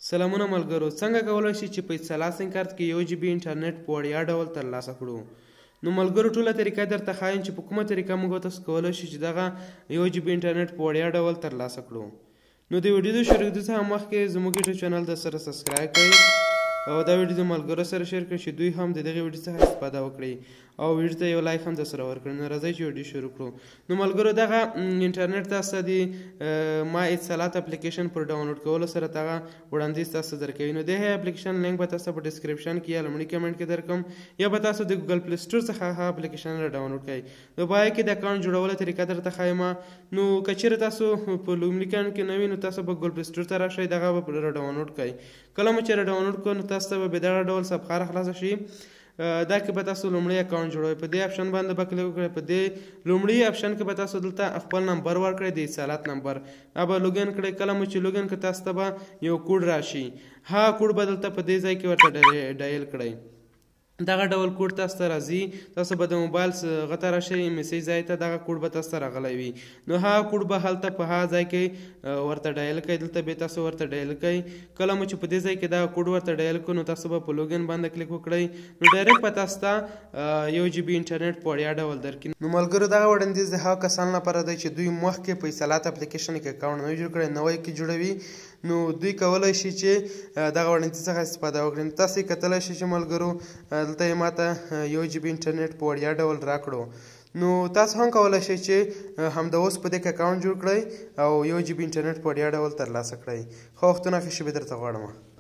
سلامونه ملګرو، څنګه کولای شئ چې په اتصالات سیم کارت کې 1 جی بي انټرنیټ په وړیا ډول ترلاسه کړو؟ نو ملګرو، ټوله طریقه درته ښایم چې په کومه طریقه موږ تاسو کولای شو چې دغه 1 جی بي انټرنیټ په وړیا ډول ترلاسه کړو. نو د ویډیو د شروع کېدو څخه مخکې زموږ یوټیوب چینل در سره subscribe کړئ او دا ویډیو د ملګرو سره share کړئ چې دوی هم د دغې ویډیو څخه استفاده وکړي، او ویډیو ته یو like هم در سره ورکړئ. نو راځئ چې ویډیو شروع کړو. نو ملګرو، دغه انټرنیټ تاسو د ما اتصالات اپلیکیشن پر ډاونلوډ کولو سره دغه وړاندیز تاسو درکوي. نو د اپلیکیشن لینک به تاسو په description کې یا لومړي کمنټ کې درکم، یا به تاسو د ګوګل پلی سټور څخه هغه اپلیکیشن را ډاونلوډ کړئ. نو په هغې کې د اکاونټ جوړولو طریقه درته ښایم. نو که چېرې تاسو په لومړي کمنټ کې نه وي، نو تاسو به ګوګل پلی سټور ته راشئ، دغه به را ډاونلوډ کړئ. کله مو چې را ډاونلوډ کړو، نو تاسو ته به دغه ډول صفحه را خلاصه شي. دا کې به تاسو لومړی اکاونټ جوړوئ، په دې اپشن باندې به کلیک وکړئ. په دې لومړي اپشن کې به تاسو دلته خپل نمبر ورکړئ، د اتصالات نمبر، دا به login کړئ. کله مو چې login کړ، تاسو ته به یو کوډ راشي، هغه کوډ به دلته په دې ځای کې ورته dial کړئ. دغه ډول کوډ تاسو ته راځي، تاسو به د موبایل هغه ته راشئ، message ځای ته دغه کوډ به تاسو ته راغلی وي. نو هغه کوډ به هلته په هغه ځای کې ورته dial کړئ. دلته به تاسو ورته dial کړئ. کله مو چې په دې ځای کې دغه کوډ ورته dial کړو، نو تاسو به په login باندې کلیک وکړئ، نو direct به تاسو ته 1 جی بي انټرنیټ په وړیا ډول درکړي. نو ملګرو، دغه وړاندیز د هغو کسانو لپاره دی چې دوی مخکې په اتصالات اپلیکیشن کې اکاونټ نه وي جوړ کړی، نوی کې جوړوي. نو دوی کولای شي چې دغه وړاندیز څخه استفاده وکړي. نو تاسو یې کتلی شئ چې ملګرو، دلته یې ماته 1 جی بي انټرنیټ په وړیا ډول راکړو. نو تاسو هم کولای شئ چې همدا اوس په دې کې اکاونټ جوړ کړئ او 1 جی بي انټرنیټ په وړیا ډول ترلاسه کړئ. ښه وختونه، ښه شېبې درته غواړم.